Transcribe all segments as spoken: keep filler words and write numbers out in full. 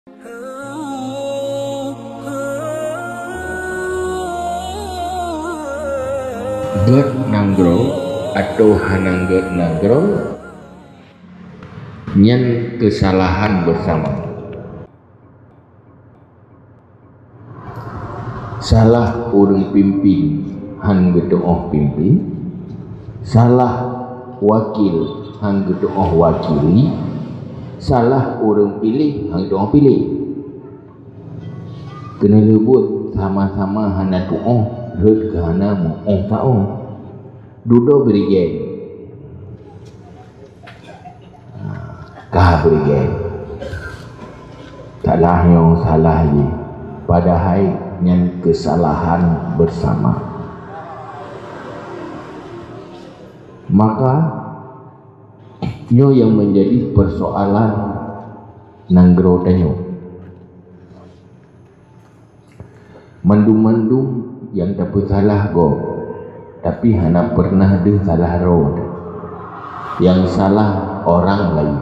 Gét nanggroe atawa hana gét nanggroe, nyan keusalahan beusama. Salah ureuëng pimpin hán geutuoh pimpin, salah wakil hán geutuoh wakili, salah ureuëng piléh hán geutuoh piléh. Keuneulheueh buet sama-sama hana tuoh rhot keu hana meu-oh taoh. Dudoe beurigée. Ka beurigée. Salah nyoe salah jih, padahai nyan keusalahan beusama. Maka nyoe nyang meunjadi peusoalan nanggroe tanyoe. Mandum-mandum nyang tapeusalah gob, tapi hana peureunah deuh salah droe. Nyang salah orang laén.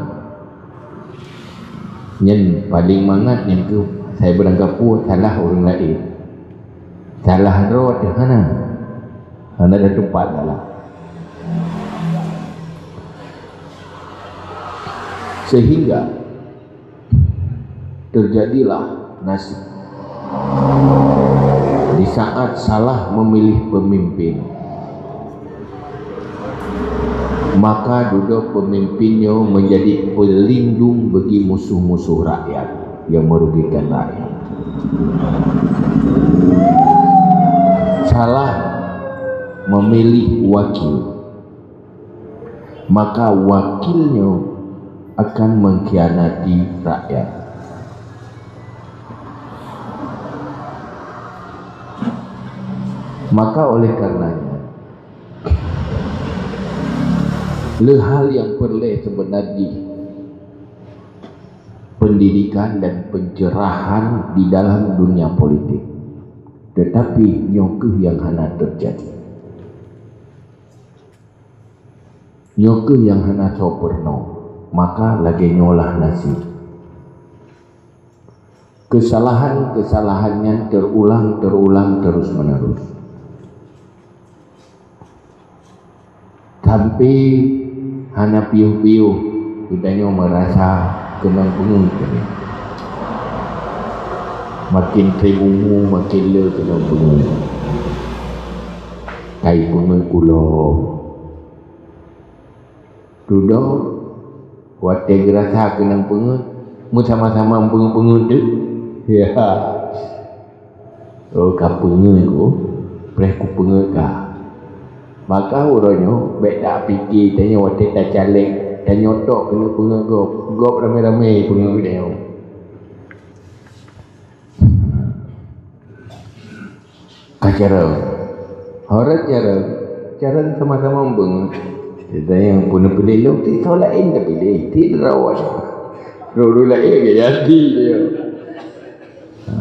Nyan paleng mangat nyan keuh, sai beurangkapeue salah ureuëng laén. Salah droe teuh hana. Hana ada teumpat salah. Sehingga terjadilah nasib. Di saat salah memilih pemimpin, maka dudoe pemimpin nyoe menjadi pelindung bagi musuh-musuh rakyat yang merugikan rakyat. Salah memilih wakil, maka wakil nyoe akan mengkhianati rakyat. Maka oleh karenanya, le hal nyang peureulée sebenarnya pendidikan dan pencerahan di dalam dunia politik. Tetapi nyoe keuh nyang hana terjadi. Nyoe keuh nyang hana soe peurunoe, maka lagée nyoe lah nasib. Keusalahan-keusalahan nyan teurulang-teurulang terus-menerus. Sampai hana piôh-piôh geutanyoe meurasa keunong peungeuet. Makin treb umu, makin le keunong peungeuet. Kai peungeuet kulom. Dudoe, watée geurasa keunong peungeuet, meusama-sama peungeuet-peungeuet teuk. Ya. Oh, ka peungeuet ku, preh ku peungeuet ka. Maka uroe nyoe bék tapike tanyoe watée tacalék, tanyoe tok keuneuk peungeuet gob, gob ramé-ramé peungeuet tanyoe. Ka carông. Horat carông, carông sama-sama beungoh. Kita nyang peuneupilih lom, ti soe laén tapiléh, ti rawat. Lôn-lôn laén gaya ti dia. Ha.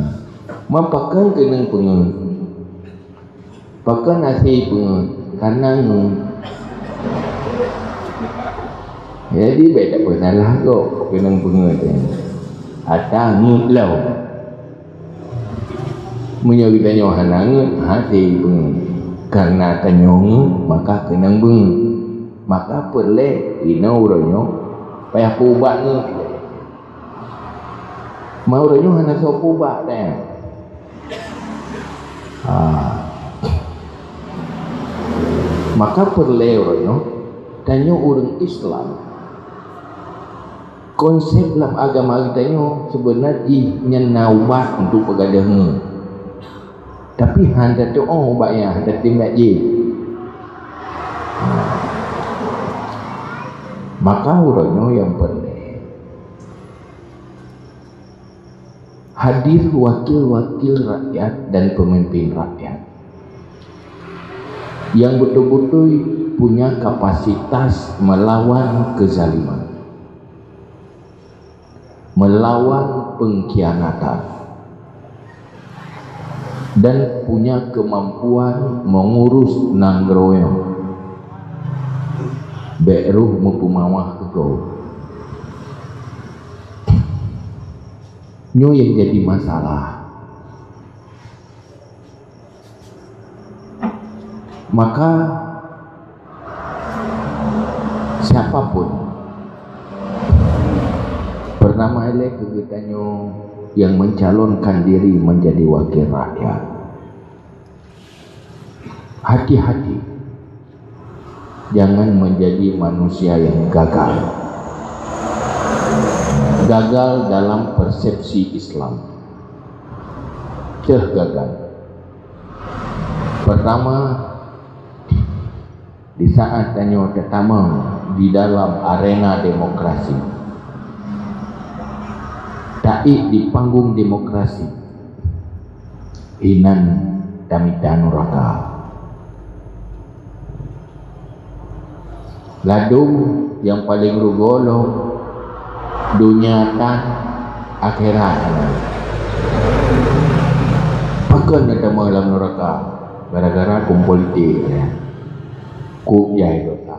Man pakon keuneuk peungeuet? Pakon hase peungeuet? Karena ngeut. Jadi, bék tapeusalah gob keuneuk peungeuet nyan. Ata ngeut lom. Meunyoe geutanyoe hana ngeut, hase peungeuet. Karena tanyoe ngeut, maka keunong beungeut. Maka peureulée inoe uroe nyoe payah peuubat ngeut. Ma uroe nyoe hana soe peuubat, eh. Ha. Maka peureulée uroe nyoe, tanyoe ureuëng Islam, konsep lam agama geutanyoe seubeuna jih nyan na ubat untuk peugadeuh ngeut. Tapi hana tatuoh ubat nyan, hana tem jak jieb. Maka uroe nyoe nyang peureulée hadir wakil-wakil rakyat dan pemimpin rakyat yang betul-betul punya kapasitas melawan kezaliman, melawan pengkhianatan, dan punya kemampuan mengurus nanggroe nyoe. Bék roh meupeumawah keu gob. Nyoe nyang jadi masalah. Maka siapapun, pertama ilée keu geutanyoe nyang mencalonkan diri menjadi wakil rakyat, hati-hati, jangan menjadi manusia yang gagal. Gagal dalam persepsi Islam. Teuh gagal. Pertama, di saat tanyoe tatamong di dalam arena demokrasi, taék di panggung demokrasi, inan tamita nuraka. Ladôm nyang paleng rugoe lom, donya tan, akhirat. Pakon na tamong lam nuraka? Gara-gara keu politik, ya. Keu jai dosa.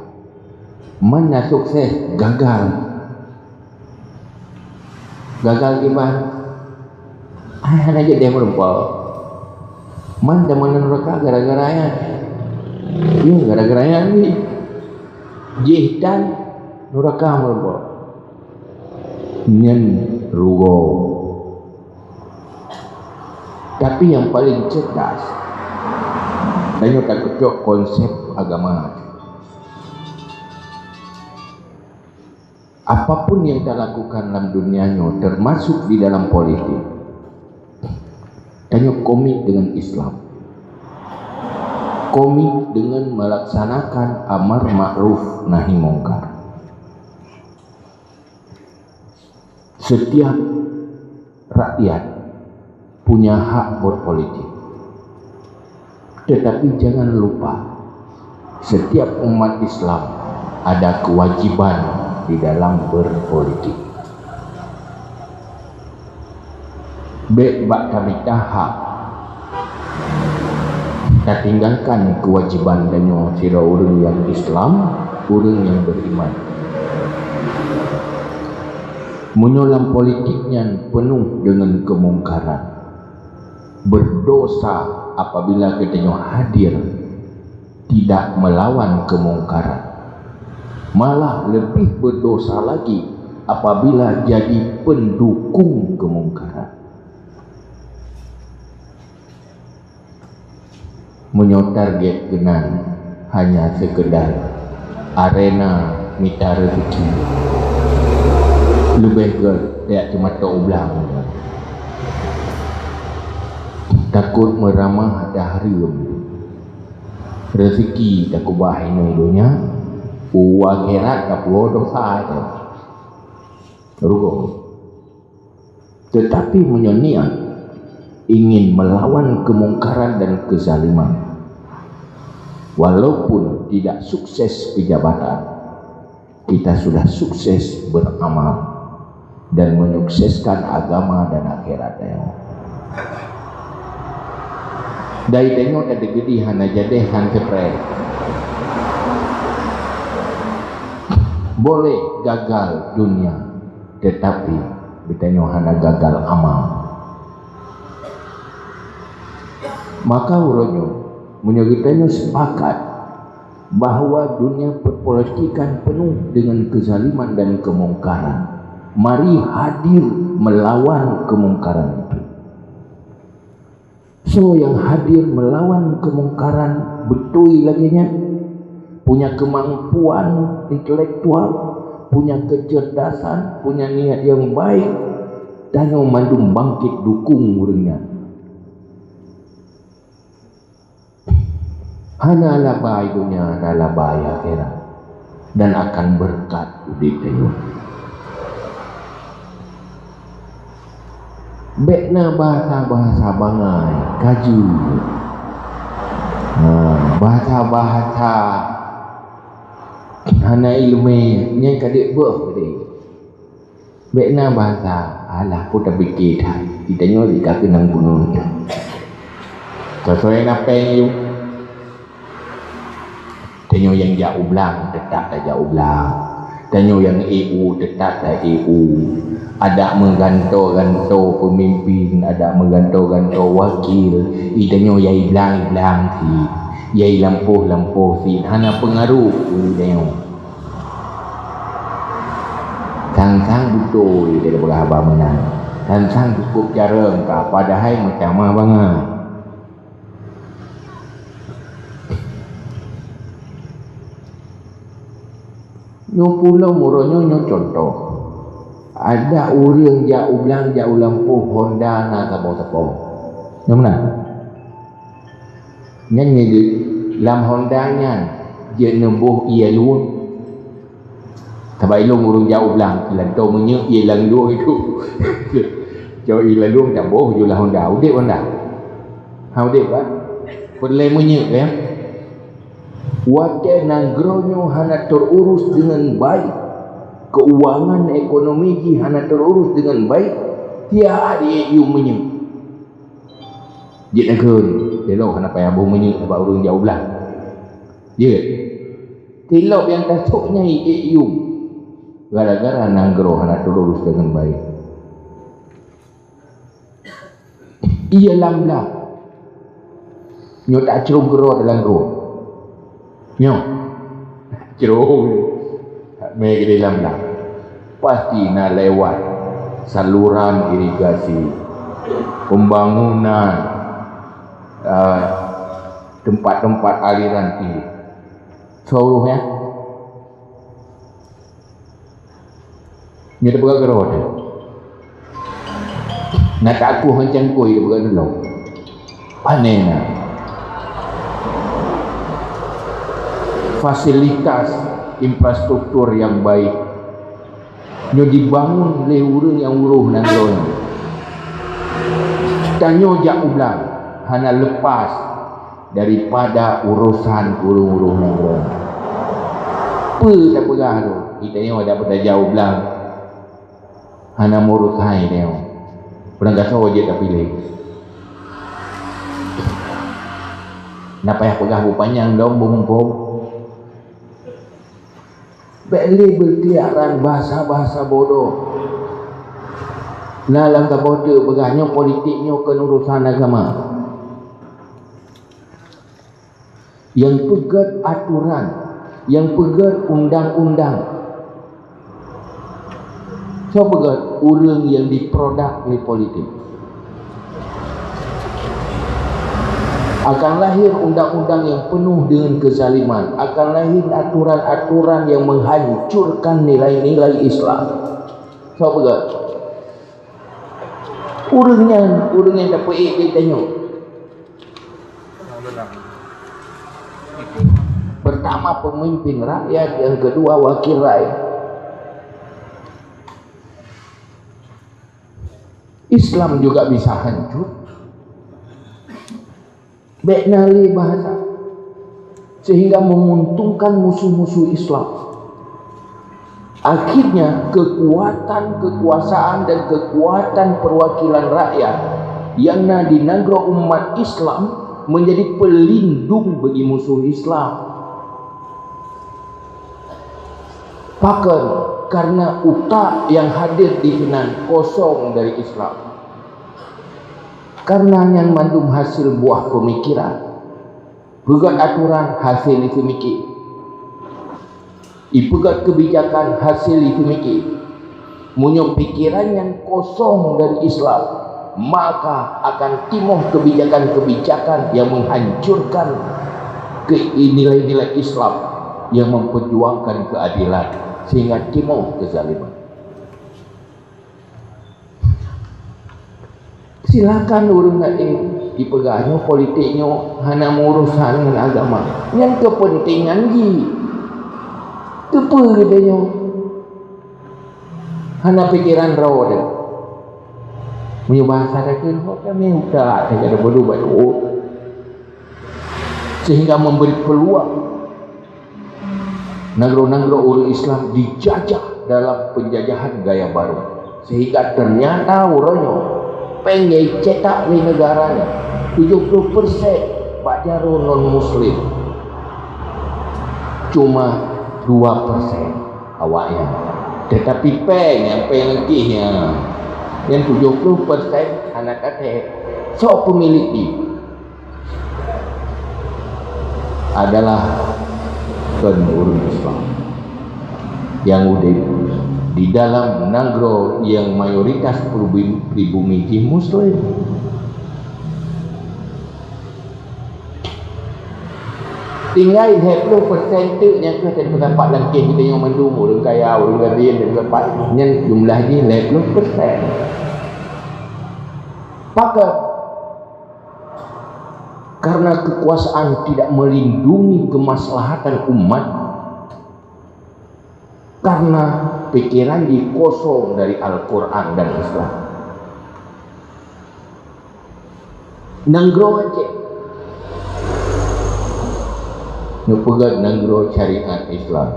Man na sukses, gagal. Gagal iman. Ai hana jeuet deh meurumpok. Man tamong nuraka gara-gara nyan. Iya, gara-gara nyan ni. Jih tan nuraka meurumpok. Nyan rugoe. Tapi nyang paleng cerdas, tanyoe takeudok konsep agama. Apapun yang talakukan lam dunia nyoe, termasuk di dalam politik, tanyoe komit dengan Islam, komit dengan melaksanakan amar ma'ruf nahi mungkar. Setiap rakyat punya hak berpolitik. Tetapi jangan lupa, setiap umat Islam ada kewajiban di dalam berpolitik. Bék bak tamita hak, tatinggalkan kewajiban tanyoe sidroe ureuëng nyang Islam, ureuëng nyang beriman. Meunyoe lam politik nyan penuh dengan kemungkaran, berdosa apabila geutanyoe hadir tidak melawan kemungkaran. Malah lebih berdosa lagi apabila jadi pendukung kemungkaran. Meunyoe target keunan hanya sekedar arena mita rezeki, leubeh gét jak teumatok u blang. Takot meuramah ata hareuem. Rezeki takubah inoe donya, u akhirat tapuwoe dosa teuh. Rugoe. Tetapi meunyoe niat ingin melawan kemungkaran dan kezaliman, walaupun tidak sukses keu jabatan, kita sudah sukses beramal dan menyukseskan agama dan akhirat tanyoe. Dari tanyoe tadi gedi hana jadeh han sepreh. Boleh gagal dunia, tetapi geutanyoe hana gagal amal. Maka uroe nyoe, meunyoe geutanyoe sepakat bahwa dunia perpolitikan penuh dengan kezaliman dan kemungkaran, mari hadir melawan kemungkaran itu. Soe nyang hadir melawan kemungkaran beutôi lagée nyan, punya kemampuan intelektual, punya kecerdasan, punya niat nyang baik, tanyoe mandum bangkit dukung ureuëng nyan. Hana laba donya, hana laba akhirat, dan akan beureukat udeb tanyoe. Bék na bahasa-bahasa bangai, kaju. Ha, bahasa-bahasa hana iéleumé, nyan ka deuek beuh tadi. Bék na bahasa, alah, peue tapike that, geutanyoe di ka keunong bunoe. Sesuai na péng yue. Tanyoe nyang jak u blang, teutap tajak u blang. Tanyoe nyang ék u, teutap taék u. Adak meugantoe-gantoe peumimpin, adak meugantoe-gantoe wakil, i tanyoe yai blang-blang cit, yai lampôh-lampôh cit, hana peungaruh keu tanyoe. Sang-sang beutôi, dia peugah haba meunan. Sang-sang cukup jareueng ka, padahai meutamah bangai. Nyoe pulo uroe nyoe, nyoe contoh. Ada ureuëng jak u blang, jak u lampôh, honda na saboh-saboh. Nyoe meunan. Nyan nyoe lam honda nyan jeuet neuboh ié luweueng. Sabab ilôn ureuëng jak u blang, ilanto meunyeuk ié lam luweueng itu. Cok ié lam luweueng taboh ju lam honda. Udeb honda? Ha, udeb kan? Peureulée meunyeuk ya. Watée nanggroe nyoe hana teururus deungon baik, keuwangan ekonomi jih hana teururus deungon baik, tiap ié yuem meunyeuk. Jeuet nakheun, ilôn hana payah boh meunyeuk bak ureuëng jak u blang. Jeuet. Tilop nyang tasok nyan ié yuem. Gara-gara nanggroe hana teururus deungon baik. Ié lam blang. Nyoe tacrông keudroe dalam droe. Nyoe. Crông. Mé keudeh lam blang. Pasti na lewat saluran irigasi, pembangunan, ah, tempat-tempat aliran air. Seluruhnya. Nyoe teupeugah keudroe teuh. Na takueh ngon cangkôi teupeugah keudroe. Pane na fasilitas infrastruktur nyang baik nyoe dibangun lé ureuëng nyang uroh nanggroe nyoe. Tanyoe jak u blang hana lepas daripada urosan ureuëng-ureuëng nanggroe. Peue tapeugah tu? Geutanyoe adak peutaja u blang hana meuurus hai tanyoe. Ureuëng gasoe jeuet tapiléh. Na payah peugah beupanyang lom beumuphom. Bék lé beukeuliaran bahasa-bahasa bodoh. Na lam saboh teuk peugah nyoe politik nyoe kon urosan agama. Nyang peugét atoran, nyang peugét undang-undang. Soe peugét? Ureuëng nyang diproduksi lé politik. Akan lahir undang-undang nyang peunoh deungon keuzaliman, akan lahir atoran-atoran nyang menghancurkan nilai-nilai Islam. Soe peugét? Ureuëng nyan, ureuëng nyang tapeuék lé tanyoe. Pertama pemimpin rakyat, yang kedua wakil rakyat. Islam juga bisa hancur. Bék na lé bahasa sehingga menguntungkan musuh-musuh Islam. Akhirnya kekuatan kekuasaan dan kekuatan perwakilan rakyat yang na di nanggroe umat Islam menjadi pelindung bagi musuh Islam. Pakon? Karena utak yang hadir di sinan kosong dari Islam. Karena nyan mandum hasil buah pemikiran. Peugét atoran hasil itu mikir. Ipeugét kebijakan hasil itu mikir. Meunyoe pikiran nyan kosong dari Islam, maka akan timoh kebijakan-kebijakan yang menghancurkan ke-, nilai-nilai Islam yang memperjuangkan keadilan, sehingga timoh kezaliman. Silakan ureuëng laén jipeugah nyoe politik nyoe hana meuurusan ngon agama. Nyan keupeuntengan jih. Keupeue geutanyoe hana pikeran droe teuh? Meunyoe bahasa takheun, ho kami utak, takheun beudôh bak duek. Sehingga memberi peluang nanggroe-nanggroe ureuëng Islam dijajah dalam penjajahan gaya baru, sehingga ternyata uroe nyoe péng nyang cetak lé negara nyoe tujoh ploh persen bak jaroe non-muslim, cuma dua persen awaknyan. Teutapi péng nyang péng leukeh nyan, nyan tujoh ploh persen hana tathèe. Soe peumilék jih? Adalah kon ureuëng Islam nyang udeb di dalam nanggroe nyang mayoritas pribumi, pribumi jih Muslim. Tinggai lhèe ploh persen teuk nyang keuh teudapat lam kéh geutanyoe mandum, ureuëng kaya, ureuëng gadien, ureuëng dapat, nyan jumlah jih lhèe ploh persen. Pakon? Karena kekuasaan tidak melindungi kemaslahatan umat, karena pikiran jih kosong dari Al-Quran dan Islam. Nanggroe Aceh neupeugöt nanggroe syariat Islam,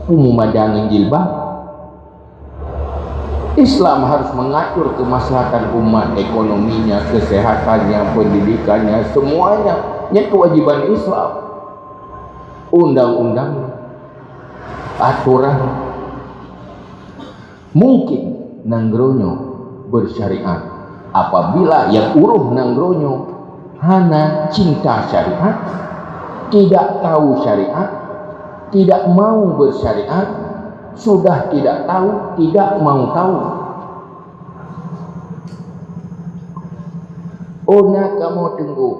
peue meumada ngon jilbab. Islam harus mengatur kemaslahatan umat, ekonominya, kesehatannya, pendidikannya, semuanya. Nyan kewajiban Islam. Undang-undang, aturan. Mungkin nanggroe nyoe bersyariat apabila nyang urôh nanggroe nyoe hana cinta syariat, tidak tahu syariat, tidak mau bersyariat, sudah tidak tahu, tidak mau tahu. Oh, na kamoe teungku,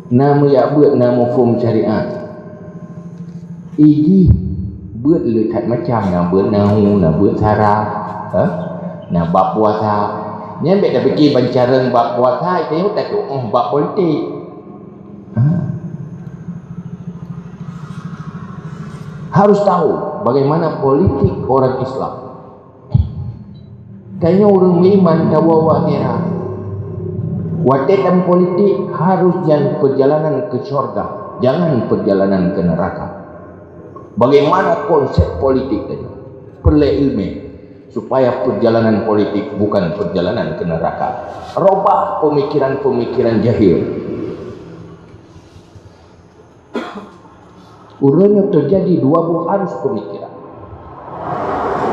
na meujak beuet, na muphom syariat. Ijih beuet le that macam, na beuet nahu, na beuet saraf, ha? Na bab puasa. Nyan bèk tapike ban carông bab puasa, itu nyoe tatu'oh bab politik. Ha? Harus tahu bagaimana politik orang Islam. Tanyoe ureuëng meuiman tawoe-woe akhirat. Watèe lam politik harus nyan perjalanan ke syurga, jangan perjalanan ke neraka. Bagaimana konsep politik tadi? Peureulèe ileumèe supaya perjalanan politik bukan perjalanan ke neraka. Robah pemikiran-pemikiran jahil. Uroe nyoe teujadi dua boh arus pemikiran.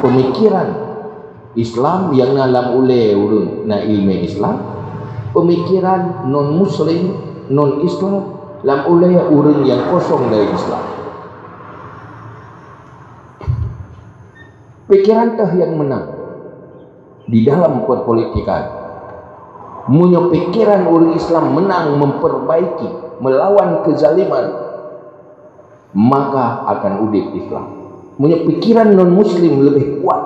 Pemikiran Islam nyang na lam ulèe ureuëng na ileumèe Islam, pemikiran non-muslim, non-Islam lam ulèe ureuëng nyang kosong dari Islam. Pikiran teuh nyang meunang di dalam perpolitikan. Meunyoe pikiran ureuëng Islam meunang memperbaiki, melawan kezaliman, maka akan udeb Islam. Meunyoe pikiran non-muslim leubeh kuat,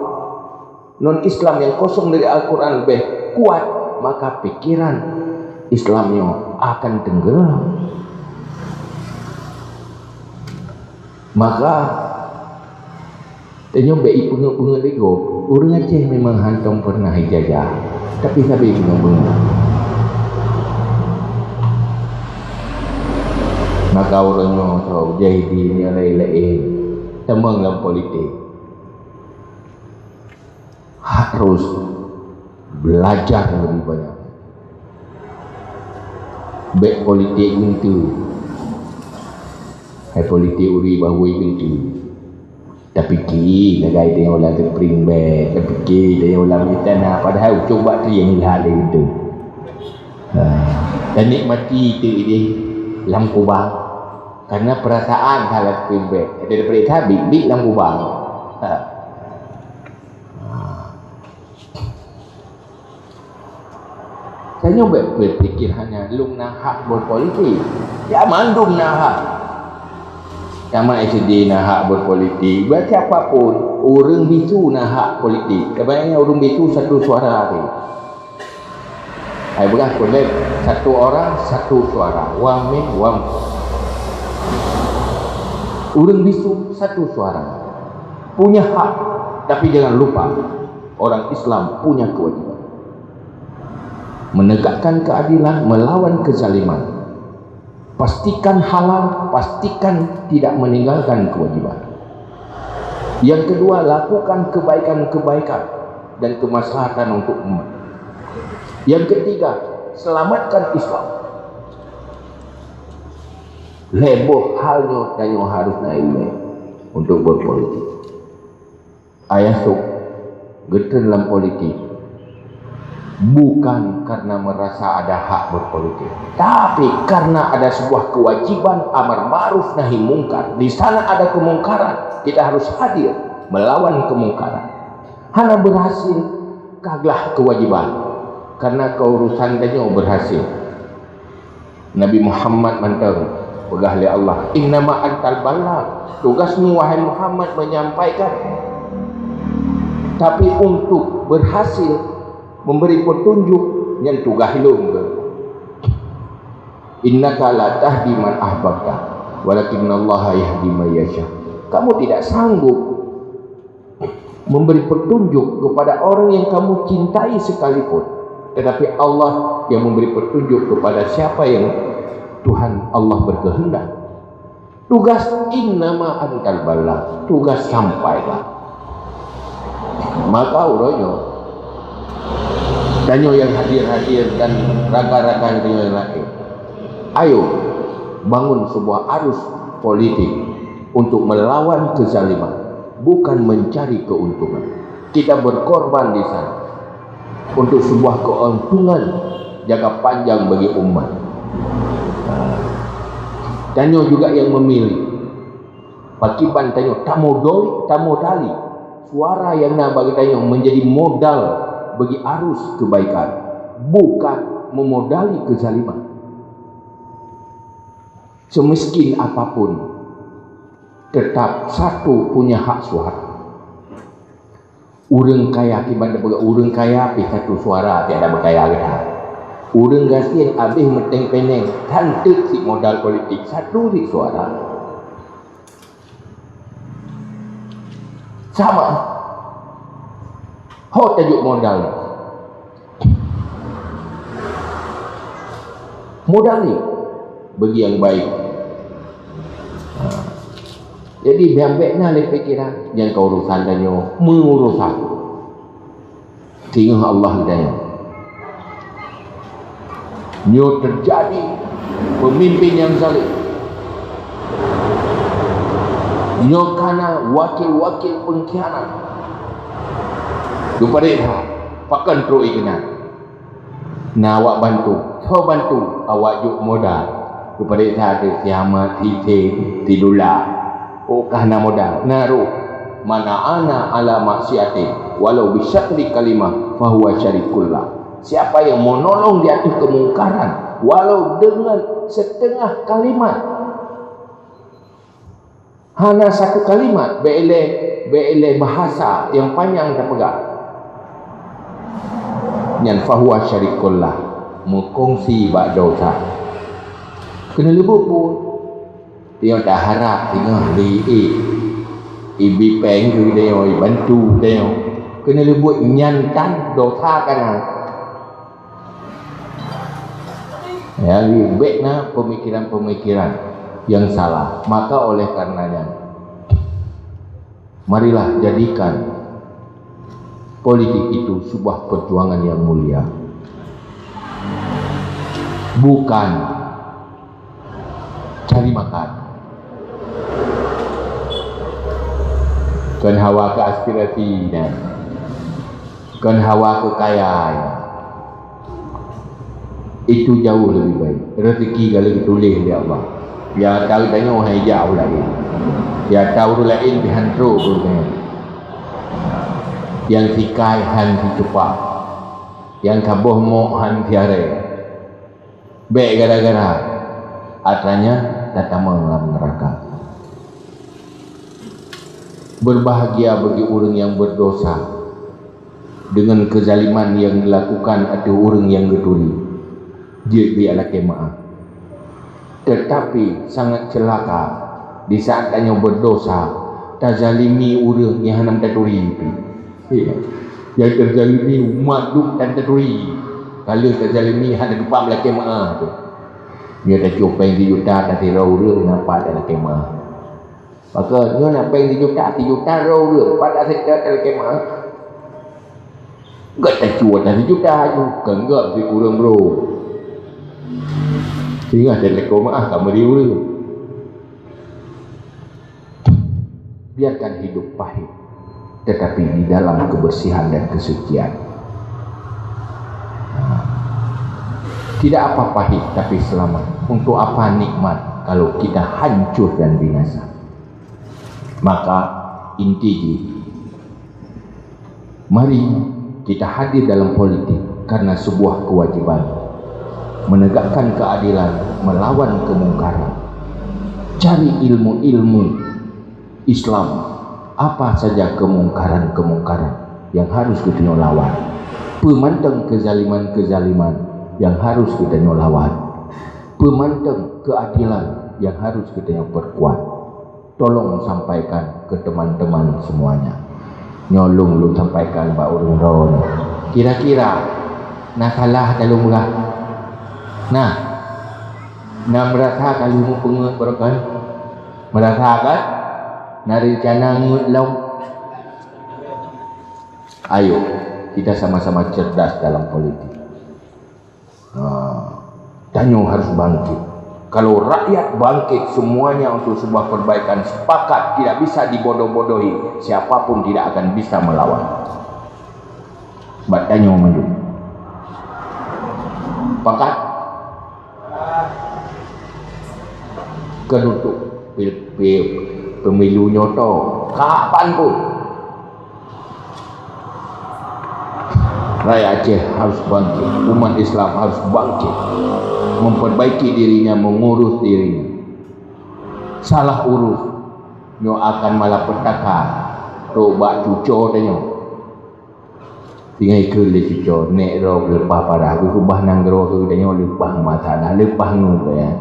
non-Islam nyang kosong dari Al-Quran leubeh kuat, maka pikiran Islam nyoe akan tenggelam. Maka tanyoe bèk ipeungeut-peungeut lé gob. Ureuëng Aceh memang hántom peureunah ijajah, tapi sabe peungeut-peungeut. Maka uroe nyoe soe jadi nyoe laén-laén tamong lam politik. Harus belajar lebih banyak. Bèk politik geunteue. Hai politik uri bahwa geunteue. Tapike lagèe tanyoe lam teupring bèk, tapike tanyoe lam istana, padahai ucok bak trieng ilha lé geunteue. Ha. Dan nikmati teuk idéh lam kubang. Karena perasaan salah teupring bèk. Ada diperiksa bit-bit lam kubang. Ha. Tanyoe bèk berpikir hanya lôn na hak berpolitik. Ya, mandum na hak. Tamat S D na hak berpolitik. Buat siapa pun, ureuëng bisu na hak politik. Kebanyakan ureuëng bisu satu suara tu. Hai beurah kolek, satu orang, satu suara. One man, one vote. Ureuëng bisu, satu suara. Punya hak, tapi jangan lupa, orang Islam punya kewajiban. Menegakkan keadilan, melawan kezaliman. Pastikan halal, pastikan tidak meninggalkan kewajiban. Yang kedua, lakukan kebaikan-kebaikan dan kemaslahatan untuk umat. Yang ketiga, selamatkan Islam. Lhèe boh hal nyoe tanyoe harus na ileumèe untuk berpolitik. Ayah sôk geutreun lam politik bukan karena merasa ada hak berpolitik, tapi karena ada sebuah kewajiban amar ma'ruf nahi mungkar. Di sana ada kemungkaran, kita harus hadir melawan kemungkaran. Hana berhasil, kaglah kewajiban, karena keurusan tanyoe berhasil. Nabi Muhammad mantong peugah lé Allah, "Innama antal balagh." Tugasmu, wahai Muhammad, menyampaikan. Tapi untuk berhasil memberi petunjuk, nyan tugaih lôn. "Innaka la tahdi man ahbabta, walakinnallaha yahdi man yasha." Kamu tidak sanggup memberi petunjuk kepada orang yang kamu cintai sekalipun. Tetapi Allah yang memberi petunjuk kepada siapa yang Tuhan Allah berkehendak. Tugas, innama antal balagh, tugas sampaikan. Maka uroe nyoe, tanyoe yang hadir-hadir dan rakan-rakan tanyoe yang lain, ayo bangun sebuah arus politik untuk melawan kezaliman, bukan mencari keuntungan. Kita berkorban di sana untuk sebuah keuntungan jangka panjang bagi umat. Tanyoe juga yang memilih. Pakiban tanyoe tamodali, tamodali suara yang na bagi tanyoe menjadi modal bagi arus kebaikan, bukan memodali kezaliman. Semiskin apapun, tetap satu punya hak suara. Ureuëng kaya, kiban tapeugah ureuëng kaya pih satu suara, tiada berkaya kita. Ureuëng gasien habéh meuteng peneng, tan teuk cit modal politik, satu cit suara. Sama. Ho tajok modal. Modali bagi yang baik. Ha. Jadi, biar bèk na lé pikiran nyang keu urusan tanyoe, meurusan. Singoh Allah geutanyoe. Nyoe teujadi peumimpin nyang zalim. Nyoe kana wakil-wakil peungkhianat. Geupadé that, pakon trok ié keunan. Na awak bantu, soe bantu, awak jok modal. Geupareksa teuk si Ahmad, si Husén, si Dula. Oh, ka na modal, na roh. "Man a'ana ala maksiatin walau bisyatri kalimah fahuwa syarikul lah." Siapa yang menolong di atas kemungkaran walau dengan setengah kalimat, hana satu kalimat, bèk ilèe, bèk ilèe bahasa nyang panyang tapeugah, nyan fahuwa syarikul lah, meukongsi bak dosa. Keuneuk leubuet peue? Tanyoe taharap singoh lé ié, ibi péng keu tanyoe, ibantu tanyoe. Keuneuk leubuet nyan tan dosa kana. Ya, bèk na pemikiran-pemikiran yang salah. Maka oleh karenanya, marilah jadikan politik itu sebuah perjuangan yang mulia. Bukan cari makan. Kon hawa keu aspirasi nyan. Kon hawa keu kaya nyan. Itu jauh lebih baik. Rezeki ka lheueh geutuléh lé Allah. Ya tahu tanyoe hai jak ureueng laén. Ya tahu ureueng laén pih han trok keu geutanyoe. Nyang sikai han sicupa. Nyang saboh mok han siaré. Bèk gara-gara atra nyan tatamong lam neuraka. Berbahagia bagi ureueng nyang berdosa dengan kezaliman yang dilakukan ateueh ureueng nyang geuturi. Jeuet geujak lakèe meu'ah. Tetapi sangat celaka di saat tanyoe berdosa, tazalimi ureueng nyang hana taturi pih. Iya. Nyang teuzalimi umat dum dan taturi. Ka lheueh teuzalimi hana teupah lakèe meu'ah tu. Nyoe tacok péng sijuta tasidroe ureueng, na pat talakèe meu'ah. Maka nyoe na péng sijuta, sijuta droe ureueng, pat tasidroe talakèe meu'ah. Gèt tacok ata sijuta aju, kon gèt sikureueng bro. Singoh talakèe meu'ah ka meuri ureueng. Biarkan hidup pahit. tetapi di dalam kebersihan dan kesucian. Nah, tidak apa pahit, tapi selamat. Untuk apa nikmat kalau kita hancur dan binasa? Maka inti jih, mari kita hadir dalam politik karena sebuah kewajiban menegakkan keadilan, melawan kemungkaran. Cari ilmu-ilmu Islam, apa saja kemungkaran-kemungkaran yang harus geutanyoe lawan. Peumantong kezaliman-kezaliman yang harus geutanyoe lawan. Peumantong keadilan yang harus geutanyoe perkuat. Tolong sampaikan ke teman-teman semuanya. Nyoe lôn, lôn sampaikan bak ureuëng droeneuh. Kira-kira na salah dalam beurah? Nah, na meurasa ka lheueh meupeungeuet baroekon? Meurasa kan? Na reuncana ngeuet lom? Ayo, kita sama-sama cerdas dalam politik. Ha, tanyoe harus bangkit. Kalau rakyat bangkit semuanya untuk sebuah perbaikan, sepakat, tidak bisa dibodoh-bodohi, siapapun tidak akan bisa melawan. Bak tanyoe maju. Pakat? Keunutuk pi-, pi-, pemilu nyoe to, kapan pun. Rakyat Aceh harus bangkit, umat Islam harus bangkit, memperbaiki dirinya, mengurus dirinya. Salah urus, nyoe akan malapetaka trok bak cuco tanyoe. Tinggai keu lé cuco, nek droe leupah parah, geukeubah nanggroe keu tanyoe leupah masalah, leupah ngon ya.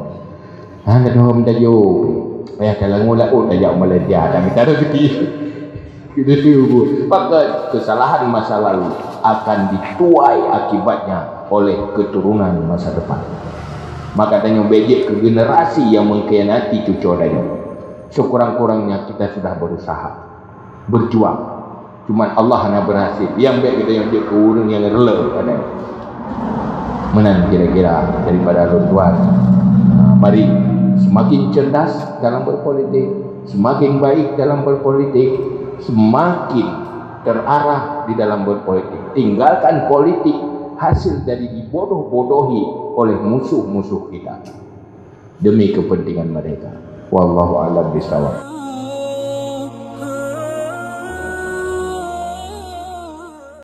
Hana teuhom tajok. Payah talango laôt tajak Malaysia, dan mita rezeki. Kita tunggu. Maka kesalahan masa lalu akan dituai akibatnya oleh keturunan masa depan. Maka tanyoe bejek ke generasi yang mengkhianati cuco tanyoe. Sekurang-kurangnya kita sudah berusaha, berjuang. Cuman Allah hana berhasil. Yang baik kita yang jeuet ke ureuëng yang rela pada Meunan kira-kira daripada lôn tuan. Mari semakin cerdas dalam berpolitik, semakin baik dalam berpolitik, semakin terarah di dalam berpolitik. Tinggalkan politik hasil dari dibodoh-bodohi oleh musuh-musuh kita demi kepentingan mereka. Wallahu a'lam bishawab.